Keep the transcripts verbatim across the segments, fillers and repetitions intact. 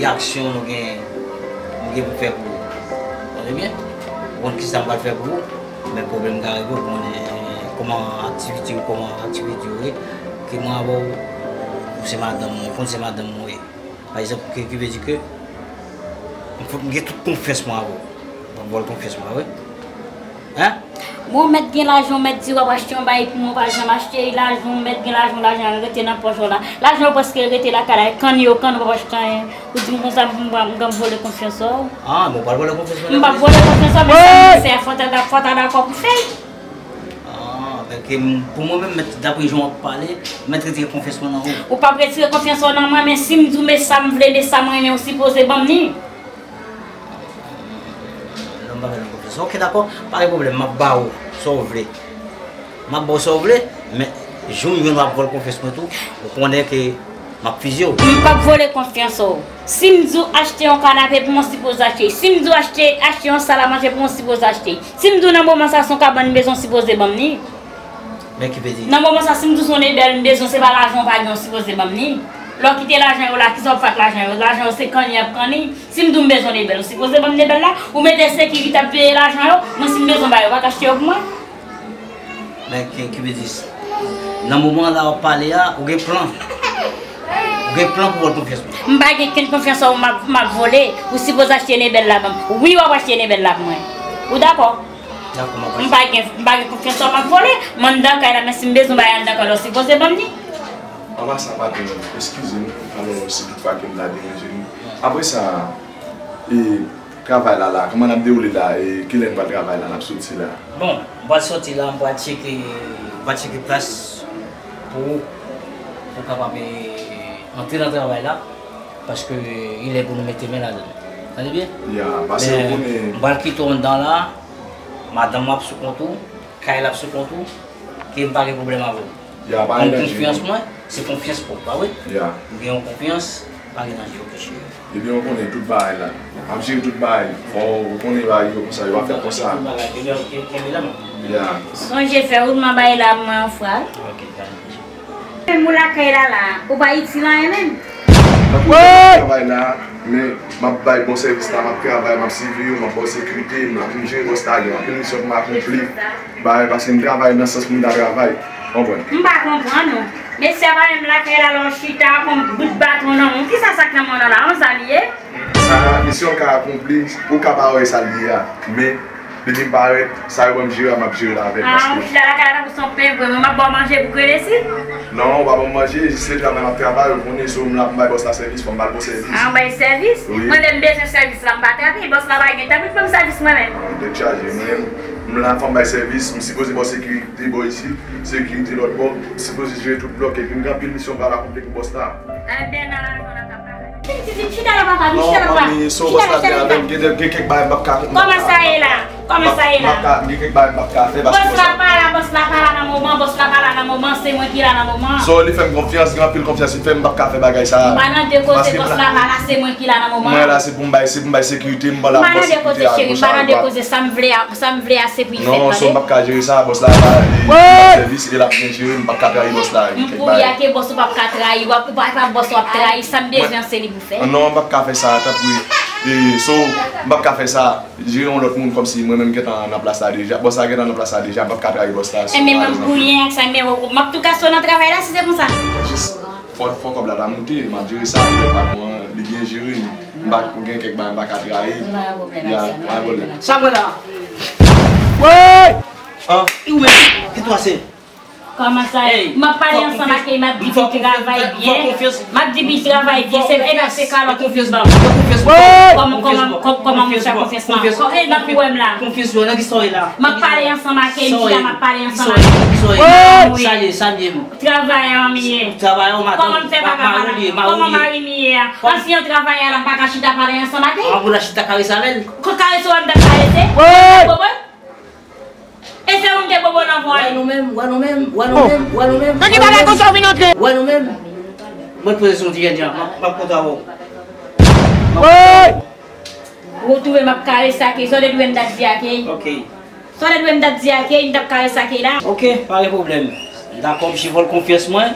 Ki aksyon nou gen, nou gen pou fè pou ou. Tande byen? Ou konn kisa m pral fè pou ou, men pwoblèm ka rive, ou konnen kòman aktivite yo, kòman aktivite yo ye, ke mwen avè w, ou se madanm mwen, ou konn se madanm mwen ye. Pa egzanp, ki, ki vle di ke m fo-, m gen tout konfyans mwen avè w. M ap ba w konfyans mwen, wi. Hein? Bon, w mèt gen lajan, w mèt di w ap achte yon bagay pou mwen, w pa janm achte, lajan, w mèt gen lajan, lajan an rete nan pòch ou la. Lajan an prèske rete lakay la, kann yo kann, w p ap achte anyen. Ou di m konsa, m, m, m, m vòlè konfyans ou. Ah, bon, w pral vòlè konfyans mwen. M p ap vòlè konfyans ou, men sa m di se fò ta, fò ta dakò pou fè. Ah, men ke m, pou mwen menm, mèt, daprè jan w ap pale, mèt retire konfyans mwen nan ou. Ou p ap retire konfyans ou nan mwen, men si m di w, men sa m vle, men sa m renmen, ou sipoze ban m li. Non, m pa fè nan konfyans. Ok, dakò. Pa gen pwoblèm, m ap ba ou sa w vle. M ap ba w sa w vle, men jou m jwenn w ap vòlè konfyans mwen tou, ou konnen ke m ap fizye w. M p ap vòlè konfyans ou. Si m di w achte yon kanape pou mwen, sipoze achte. Si m di w achte, achte yon sal a manje pou mwen, sipoze achte. Si m di w nan moman sa se yon kabann m bezwen, sipoze ban m li. Men ki vle di? Nan moman sa, si m di w se yon ebèl m bezwen, se pa lajan w pa gen, w sipoze ban m li. Lè w kite lajan yo la, kisa w ap fè ak lajan yo? Lajan yo se kanni y ap kanni. Si m di w m bezwen ebèl, ou sipoze ban m ebèl la. Ou mete sekirite ap veye lajan yo, mwen si m bezwen bagay yo, ou pa ka achte yo pou mwen? Men ki, ki vle di? Nan moman la w ap pale a, ou gen plan. Ou gen plan pou vòlè konfyans mwen. M pa gen kenn konfyans an ou m ap, m ap vòlè. Ou sipoze achte ebèl la ban m. Wi, w ap achte ebèl la pou mwen. Ou dakò? Dakò, m ap achte. M pa gen, m pa gen konfyans an w m ap vòlè. M anndan kay la, men si m bezwen bagay anndan kay la, ou sipoze ban m li. Anvan sa, patnè, eskize m, alò, si toutfwa ke m ta deranje nou. Apre sa, e, travay la la, kòman n ap dewoule la, e, kilè n pral travay la, n ap soti la? Bon, m pral soti la, m pral tcheke, m pral tcheke plas pou ou, pou w kapab, e, antre nan travay la, paske li lè pou nou mete men ladan l. Tande byen? Ya, paske ou konnen. M pral kite w anndan la, madanm ou ap sou kont ou, kay la ap sou kont ou, ke m pa gen pwoblèm avè w. Ya, pa gen danje. Konn konfyans mwen, se konfyans pwòp, pa vre? Ya. M gen yon konfyans, pa gen danje, ok, cheri. Ebyen, ou konnen tout bagay la. M ap jere tout bagay. Fò ou konnen bagay yo konsa, yo ap fèt konsa. Tout bagay, kenbe, kenbe, kenbe la, man. Ya. Sonje fè woulman bagay la pou mwen yon fwa. Ok, pa gen danje. Menm ou lakay la la, ou pa itil anyen menm. Nan travay la, men m ap bay bon sèvis la, m ap travay, m ap siveye yo, m ap ba w sekirite, m ap vin jere bòs la, gen anpil misyon pou m akonpli. Bay, paske m travay nan sans pou m ta travay. Konprann? M pa konprann ou. Mesye a pa menm lakay la, lè w chita, kon bout baton nan men w. Kisa sa k nan men w nan la? Yon zam li ye? Sa, misyon ka akonpli, ou ka pa wè sa l ye a. Men, depi m parèt, sa yo ban m jere a, m ap jere l avèk. Ah, paske ou chita lakay la tankou se yon pengwen, mwen m ap ba w manje pou krese? Non, ou pa ban m manje, jis se travay m ap travay, ou konnen, so m la pou m bay bòs la sèvis, fò m ba l bon sèvis. Ah, ou bay sèvis? Wi. Mwen, lè m bezwen sèvis la, m pa trape, bòs la pa gen tan pou l ban m sèvis mwen menm. Ah, tèt chaje, mwen menm, m la, fò m bay sèvis, m sipoze ba w sekirite bò isit, sekirite lòt bò, m sipoze jere tout blòk, epi m gen anpil misyon m pral akonpli pou bòs la. Ebyen, nan lajan la, papa. Vin, vin, vin, chita la, papa, vin, chita la, papa. Non, manmi, so bòs la te avè m, gen de, gen kèk bagay m p ap ka. Kòman sa ye la? Kòman sa ye la? M p ap ka, gen kèk bagay m p ap ka fè paske bòs la pa la, bòs la pa la nan moman, bòs la pa la nan moman, se mwen ki la nan moman. So, li fè m konfyans, gen anpil konfyans li fè m, m p ap ka fè bagay sa a. M pa nan de koze, bòs la pa la, se mwen ki la nan moman. Mwen la, se pou m bay, se pou m bay sekirite, m pa la pou sekirite a, cheri, m pa nan de koze, sa m vle a, sa m vle a, se pou l fèt, tande? Non, so m p ap ka jere sa, bòs la pa, li, li ban m sèvis, e l ap byen jere, m p ap ka trayi bòs la, gen kèk bagay. M kouri ak bòs, ou p ap ka trayi, w ap, ou pa, pa bòs w ap trayi, sa m bezwen an, se li pou fè. Non, m p ap ka fè sa, tanpri. E, so, m p ap ka fè sa. Jere yon lòt moun kòmsi mwen menm gentan nan plas la deja. Bòs la gentan nan plas la deja, m p ap ka trayi bòs la. Enben, mwen m pou yen ak sa, men w, m ap tou ka sot nan travay la si se konsa. Jis fò, fò kòb la ta moute, m ap jere sa, apre patwon an, li byen jere m. M pa, ou gen kèk bagay m pa ka trayi. Ya, pa gen pwoblèm. Sa mwen la. Woy! An? E ou menm, ki twase? Kòman sa ye? M ap pale ansanm ak li, m ap di pou l travay byen. M ap di pou l travay byen, se, e pa se kalòt ou vin ban m. Kòman, kòman, kòman, kòman monchè konfyans lan? E nan kou w wè m la. Konfyans yo, nan kisa w ye la? M ap pale ansanm ak li, m chita, m ap pale ansanm ak li. Sa ye, sa ye m ye. Travayè m ye. Travayè w, madanm. Kòman m fè pa travay? Kòman mari m ye a? Ansi yon travayè la, m pa ka chita pale ansanm ak li? An pou la chita karese avè l? Karese w, m t ap karese? Bobo? E se ou m te bobo nan vwa. Wè nou menm, wè nou menm, wè nou menm, wè nou menm. Nan ki bagay konsa w vin antre? Wè nou menm. Mwen poze sou yon ti jènjan, m ap, m ap kontre avè w. Woy! Ou twouve m ap karese ak li, sa w te dwe m t ap di ak li. Ok. Sa w te dwe m t ap di ak li, m t ap karese ak li la. Ok, pa gen pwoblèm. Dakò, misye vòlè konfyans mwen.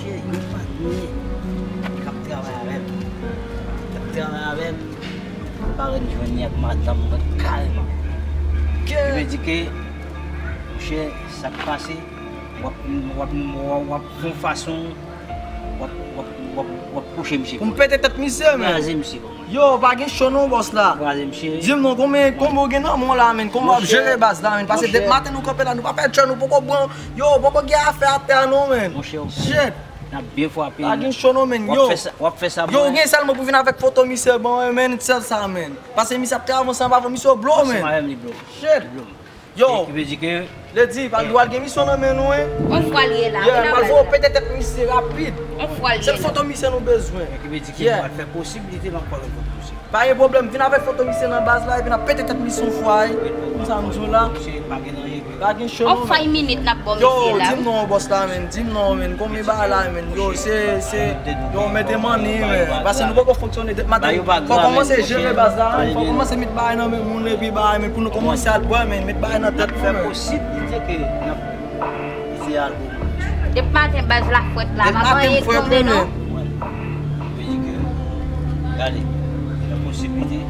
monchè, yon patnè k ap travay avè m. K ap travay avè m. Parèt jwenn li ak madanm mwen kareman. Ki vle di ke, monchè, sa k pase, w ap, w ap, w ap, w ap fè yon fason, w ap, w ap, w ap, w ap kouche misye. Pou m pete tèt misye, men. Kraze misye pou mwen. Yo, pa gen cho non, bòs la. Kraze misye. Di m non, konbyen, konbyen w gen nan men w la, men? Kòman w ap jere baz la, men? Pase depi maten nou kanpe la, nou pa fè tchè, nou poko pran. Yo, poko gen afè atè a non, men. Monchè, shit. N ap byen frape. Pa gen cho non, men. Yo. W ap fè sa, w ap fè sa pou mwen. Yo, ou gen sèlman pou vin avèk foto misye ban mwen, men, sèl sa, men. Pase misye ap te avanse anba avè w, misye w blo, men. Ansanm avè m, li blo. Shit. Li blo. Yo. Ki vle di ke Lady, pa gen dwa gen misyon nan men nou, wi. On fwa l ye la. Yeah, m pral voye pete tèt misye rapid. On fwa l ye la. Se foto misye nou bezwen. Ki vle di ke m pral fè posiblite m ap pran foto misye. Pa gen pwoblèm, vin avèk foto misye nan baz la, epi n ap pete tèt misye yon fwa, wi. Konn sa m di w la. Misye pa gen anyen. Pa gen cho non. On fwa minit n ap bon misye la. Yo, di m non, bòs la, men. Di m non, men. Konbyen bagay la, men? Yo, se, se, yo, mete manni, men. Pase nou poko fonksyone depi maten. Fò kòmanse jere baz la, men. Fò kòmanse met bagay nan men moun, epi bagay, men, pou nou kòmanse al bwè, men. Met bagay nan tèt nou, men. Fè posiblite ke n ap ese al bwè. Depi maten baz la frèt la, pa gen anyen ki tonbe, non. Gade, fè posiblite.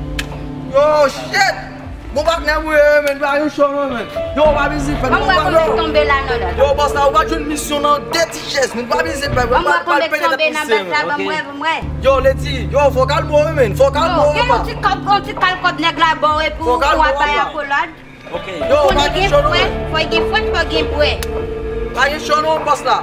Yo, shit! Bon, patnè m wi, men, pa gen cho non, men. Yo, pa bizin pè. Ban m wè konbyen ki tonbe la nan lòd. Yo, bòs la, ou pa jwenn misyon nan de ti chèz, men, pa bizin pè. Ban m wè konbyen ki tonbe nan baz la, ban m wè, ban m wè. Yo, Lady, yo, fò w kalme w, men, fò w kalme w. Yo, gen yon ti kòb, yon ti kal kòb nèg la ba w epi w ap bay akolad. Yo, pa gen cho non, men. Fò gen fwèt, fò gen bwè. Pa gen cho non, bòs la.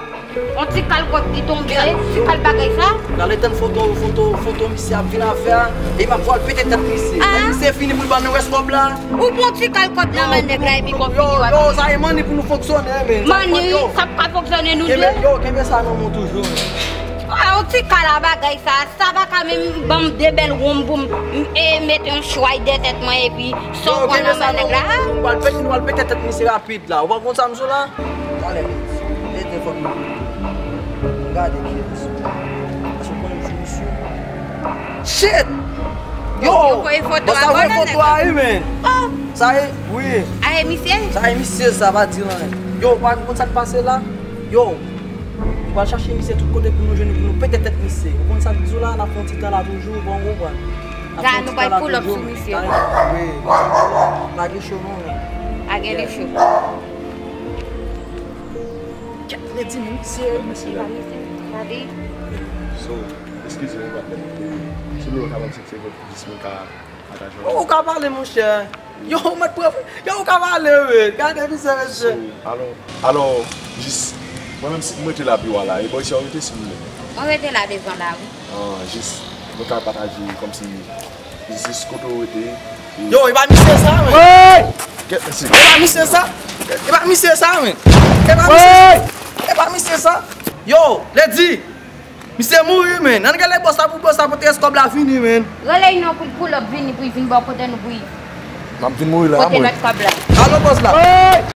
On ti kal kòb ki tonbe, ti kal bagay sa. Gade tann foto, foto, foto misye ap vin avè a. E m ap fè l pete tèt misye. Lè misye fini pou l ban nou rès kòb la. Ou pran ti kal kòb nan men nèg la epi kòb fini w ap. Yo, sa e manni pou nou fonksyone, men. Manni, sa p ka fonksyone nou de. Yo, kenbe sa nan men w toujou, men. Ah, on ti kal a bagay sa. Sa pa ka menm ban m de bèl wonm pou m, m, e, mete yon chway dè tèt mwen epi sa w pran nan men nèg la. Nou pral pete, nou pral pete tèt misye rapid. La, ou pa konn sa m sou la? Talè, lete fòk nou gade kiyès. Paske w konnen m sou misyon. Shit! Yo! Yo voye foto a, voye foto a, wi, men. Oh! Sa e, wi. A e misye? Sa e misye, sa pa di l anyen. Yo, ou pa konn sa k pase la? Yo! M pral chache misye tout kote pou nou jwenn li, pou nou pete tèt misye. Ou konn sa k di w la, n ap fè yon ti tan la toujou, bon, ou konprann. N ap fè yon ti tan la toujou. Wi. Pa gen cho non, men. Pa gen cho. Kèt, Lady, men misye. Mesye, dam. So, eskize m, patnè. Si nou ka ban m senk segonn, jis m ka pataje. Ou ka pale, monchè. Yo, ou mèt pran, yo, ou ka pale, wi. Gade misye, mesye. So, alò, alò, jis, mwen menm si m rete la pi w a la, e bò isi a w rete si m vle. Mwen rete la devan la, wi. Ah, jis, nou ka pataje kòmsi Jis kote w rete. Yo, e pa misye sa, men. Wey! Kèt mesye. E pa misye sa. E pa misye sa, men. E pa misye sa. Wey! E pa misye sa. Yo, Lady. Misye mouri, men. Ann rele bòs la pou bòs la pote rès kòb la vini, men. Rele yon pou l pull up vini pou l vin bò kote nou pou l. M ap vin mouri la, mwen. Pote lòt kòb la. Alo, bòs la. Wey!